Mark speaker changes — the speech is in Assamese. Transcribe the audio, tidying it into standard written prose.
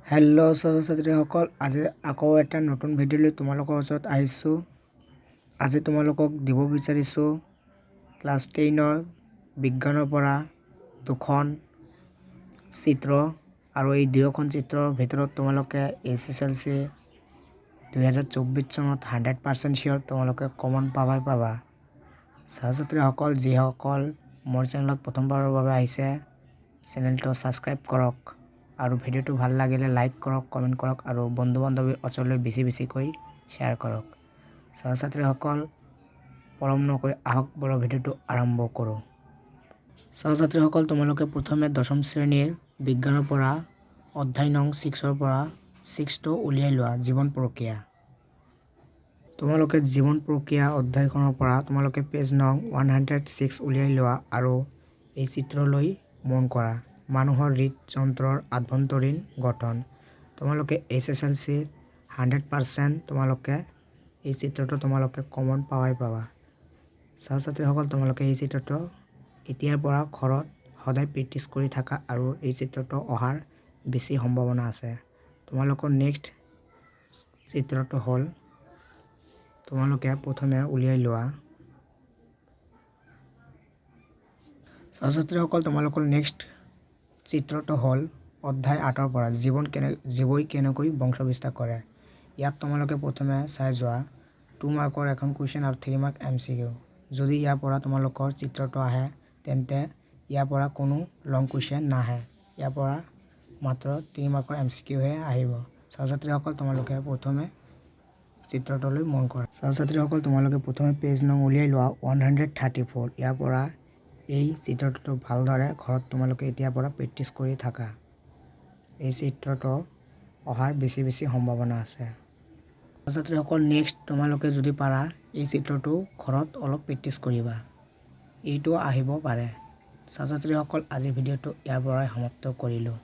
Speaker 1: হেল্ল' ছাত্ৰ ছাত্ৰীসকল, আজি আকৌ এটা নতুন ভিডিঅ' লৈ তোমালোকৰ ওচৰত আহিছোঁ। আজি তোমালোকক দিব বিচাৰিছোঁ ক্লাছ 10ৰ বিজ্ঞানৰ পৰা দুখন চিত্ৰ আৰু এই দুয়োখন চিত্ৰৰ ভিতৰত তোমালোকে এইচএছএলচি 2024 চনত 100% চিয়'ৰ তোমালোকে কমন পাবাই পাবা। ছাত্ৰ ছাত্ৰীসকল, যিসকল মোৰ চেনেলত প্ৰথমবাৰৰ বাবে আহিছে, চেনেলটো ছাবস্ক্ৰাইব কৰক আৰু ভিডিঅ'টো ভাল লাগিলে লাইক কৰক, কমেণ্ট কৰক আৰু বন্ধু বান্ধৱীৰ ওচৰলৈ বেছি বেছিকৈ শ্বেয়াৰ কৰক। ছাত্ৰ ছাত্ৰীসকল, পলম নকৰি আহক বলো, ভিডিঅ'টো আৰম্ভ কৰোঁ। ছাত্ৰ ছাত্ৰীসকল, তোমালোকে প্ৰথমে দশম শ্ৰেণীৰ বিজ্ঞানৰ পৰা অধ্যায় নং 6ৰ পৰা 6টো উলিয়াই লোৱা, জীৱন প্ৰক্ৰিয়া। তোমালোকে জীৱন প্ৰক্ৰিয়া অধ্যায়খনৰ পৰা তোমালোকে পেজ নং 106 উলিয়াই লোৱা আৰু এই চিত্ৰলৈ মন কৰা, মানুহৰ হৃদযন্ত্ৰৰ আভ্যন্তৰীণ গঠন। তোমালোকে এইচএছএলচিত 100% তোমালোকে এই চিত্ৰটো তোমালোকে কমন পাবাই পাবা। ছাত্ৰ ছাত্ৰীসকল, তোমালোকে এই চিত্ৰটো এতিয়াৰ পৰা ঘৰত সদায় প্ৰেক্টিছ কৰি থাকা আৰু এই চিত্ৰটো অহাৰ বেছি সম্ভাৱনা আছে। তোমালোকৰ নেক্সট চিত্ৰটো হ'ল, তোমালোকে প্ৰথমে উলিয়াই লোৱা। ছাত্ৰ ছাত্ৰীসকল, তোমালোকৰ নেক্সট চিত্ৰটো হ'ল অধ্যায় 8ৰ পৰা জীৱন কেনে জীৱই কেনেকৈ বংশ বিস্তাৰ কৰে। ইয়াত তোমালোকে প্ৰথমে চাই যোৱা 2 মাৰ্কৰ এখন কুৱেশ্যন আৰু 3 মাৰ্ক এমচিকিউ। যদি ইয়াৰ পৰা তোমালোকৰ চিত্ৰটো আহে, তেন্তে ইয়াৰ পৰা কোনো লং কুৱেশ্যন নাহে। ইয়াৰ পৰা মাত্ৰ 3 মাৰ্কৰ এমচিকিউহে আহিব। ছাত্ৰ ছাত্ৰীসকল, তোমালোকে প্ৰথমে চিত্ৰটোলৈ মন কৰা। ছাত্ৰ ছাত্ৰীসকল, তোমালোকে প্ৰথমে পেজ নং উলিয়াই লোৱা 134। ইয়াৰ পৰা এই চিত্ৰটো ভালদৰে ঘৰত তোমালোকে এতিয়াৰ পৰা প্ৰেক্টিছ কৰি থাকা। এই চিত্ৰটো অহাৰ বেছি বেছি সম্ভাৱনা আছে। ছাত্ৰ ছাত্ৰীসকল, নেক্সট তোমালোকে যদি পাৰা এই চিত্ৰটো ঘৰত অলপ প্ৰেক্টিছ কৰিবা, এইটো আহিব পাৰে। ছাত্ৰ ছাত্ৰীসকল, আজিৰ ভিডিঅ'টো ইয়াৰ পৰাই সমাপ্ত কৰিলোঁ।